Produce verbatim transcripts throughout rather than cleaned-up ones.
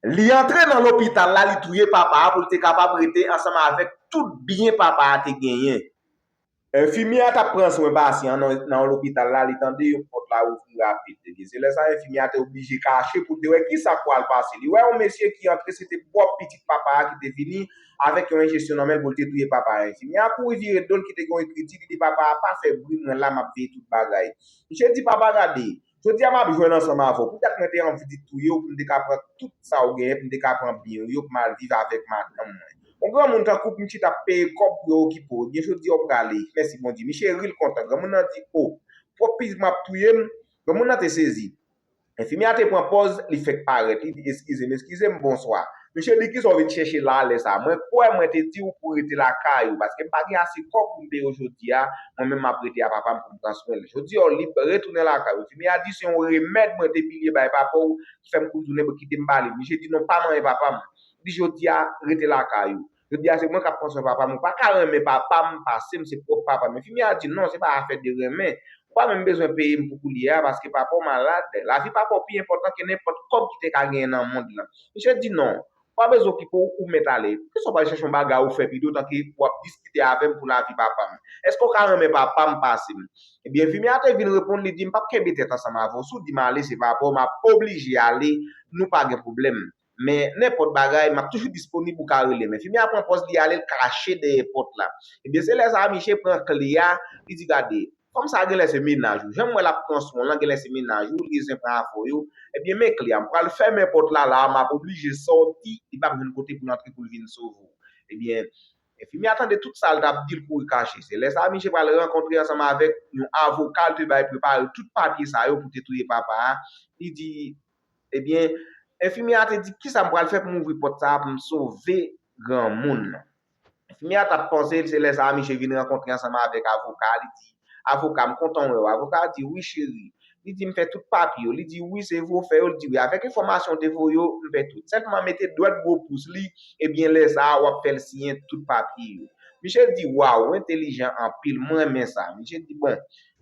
Li antre nan lopital la, li touye papa a pou l te kapab rete ansanm avèk tout byen papa a te genyen. Enfimyè a t ap pran swen pasyan an nan, nan lopital la, li tande yon pòt la ouvri rapid. Ebyen, se lè sa enfimyè a te oblije kache pou l te wè kisa k pral pase. Li wè yon mesye ki antre, se te pwòp pitit papa a ki te vini avèk yon enjeksyon nan men l pou l te touye papa a. Enfimyè a kouri vire do l, kite gen yon ekriti, li di papa a, "Pa fè bri, mwen la, m ap veye tout bagay." Misye di, "Papa, gade, jodi a m ap jwenn ansanm avè w. Poutèt mwen te anvi di touye w pou m te ka pran tout sa w genyen, pou m te ka pran byen w yo, pou m al viv avèk madanm mwen. Yon granmoun tankou w, pitit ap peye kòb pou yo okipe w. Ebyen, jodi a w prale. Mèsi Bondye." Misye ri, l kontan. Granmoun nan di, "O, pwòp pitit mwen ap touye m?" Granmoun nan te sezi. Enfimyè a te pran pòz, li fèk parèt. Li di, "Eskize m, eskize m, bonswa." Misye di, "Kisa w vin chèche la a lè sa a? Mwen kwè mwen te di w pou w rete lakay ou, paske m pa gen ase kòb pou m peye w jodi a, mwen menm m ap rete a papa m pou m pran swen l. Jodi a w lib, retounen lakay ou." Enfimyè a di, "Se yon remèd mwen te pilye bay papa w ki fè m kouri tounen, kite m pale." Misye di, "Non, pa manyen papa m." Li di, "Jodi a, rete lakay ou. Jodi a, se mwen k ap pran swen papa m. Ou pa ka renmen papa m pase m, se pwòp papa m." Enfimyè a di, "Non, se pa afè de renmen. Ou pa menm bezwen peye m pou koulye a, paske papa w malad. Lavi papa w pi enpòtan ke nenpòt kòb ki te ka genyen nan mond lan." Misye di, "Non, ou pa bezwen okipe w, ou mèt ale. Poukisa w pa al chèche yon bagay ou fè pito, tanke w ap diskite avè m pou lavi papa m? Èske w ka renmen papa m pase m?" Ebyen, enfimyè a te vin reponn, li di, "M p ap kenbe tèt ansanm avè w. Si w di m ale, se papa w, m ap oblije ale, nou pa gen pwoblèm. Men nenpòt bagay, m ap toujou disponib, ou ka rele m." Enfimyè a pran pòz li ale, l kache dèyè pòt la. Ebyen, se lè sa a, misye pran kle a, li di, "Gade, fanm sa a genlè se mennaj ou. Jan m wè l ap pran swen w lan, genlè se mennaj ou, li bezwen pran afè w yo. Ebyen, men kle a, m pral fèmen pòt la, la a, m ap oblije sòti, li p ap jwenn kote pou l antre pou l vin sove w." Ebyen, enfimyè a tande tout sa l t ap di, l kouri kache. Se lè sa a, misye pral rankontre ansanm avèk yon avoka, l te bay prepare tout papye sa yo pou te touye papa a. Li di, Ebyen, enfimyè a te di, "Kisa m pral fè pou m ouvri pòt sa a pou m sove granmoun nan?" Enfimyè a t ap panse, se lè sa a, misye vin rankontre ansanm avèk avoka a, li di, "Avoka, m kontan wè w." Avoka a di, "Wi, cheri." Li di, "M fè tout papye yo." Li di, "Wi, se vre w fè yo?" Li di, "Wi, avèk enfòmasyon w te voye yo, m fè tout. Sèlman mete dwèt gwo pous li, ebyen, lè sa a, w ap fè l siyen tout papye yo." Misye di, "Waw, ou entelijan anpil, mwen renmen sa." Misye di, "Bon,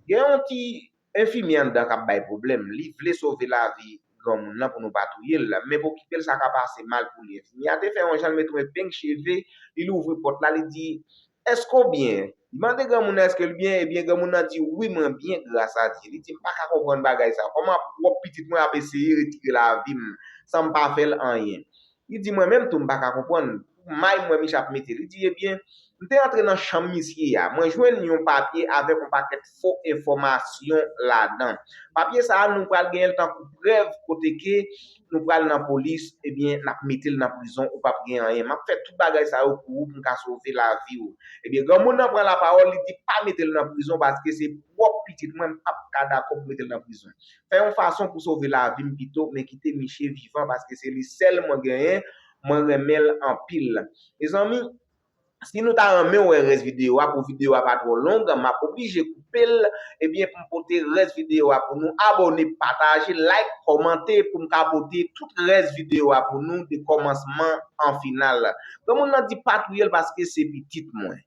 gen yon ti enfimyè anndan k ap bay pwoblèm. Li vle sove lavi granmoun nan pou nou pa touye l, men pou okipe l, sa ka pase mal pou li." Enfimyè a te fè yon jan, l mete yon epeng cheve, li louvri pòt la, li di, "Èske w byen?" Li mande granmoun nan èske l byen, ebyen granmoun nan di, "Wi, mwen byen, gras a Dye." Li di, "M pa ka konprann bagay sa. Kòman pwòp pitit mwen ap eseye retire lavi m san m pa fè l anyen?" Li di, "Mwen menm tou, m pa ka konprann. Pou may mwen misye ap mete." Li di, "Ebyen, m te antre nan chanm misye a. Mwen jwenn yon papye avèk yon pakèt fo enfòmasyon ladan. Papye sa a, nou pral genyen l tankou prèv kote ke nou pral nan polis, ebyen, n ap mete l nan prizon, ou p ap gen anyen. M ap fè tout bagay sa yo pou ou, pou m ka sove lavi w." Ebyen, granmoun nan pran lapawòl, li di, "Pa mete l nan prizon, paske se pwòp pitit mwen, m p ap ka dakò pou mete l nan prizon. Fè yon fason pou sove lavi m pito, men kite misye vivan, paske se li sèl mwen genyen, mwen renmen l anpil." Mezanmi, si nou ta renmen wè rès videyo a, pou videyo a pa twò long, m ap oblije koupe l, ebyen, pou m pote rès videyo a pou nou. Abòne, pataje, like, kòmante, pou m ka pote tout rès videyo a pou nou, de kòmansman an final. Granmoun nan di, "Pa touye l, paske se pitit mwen."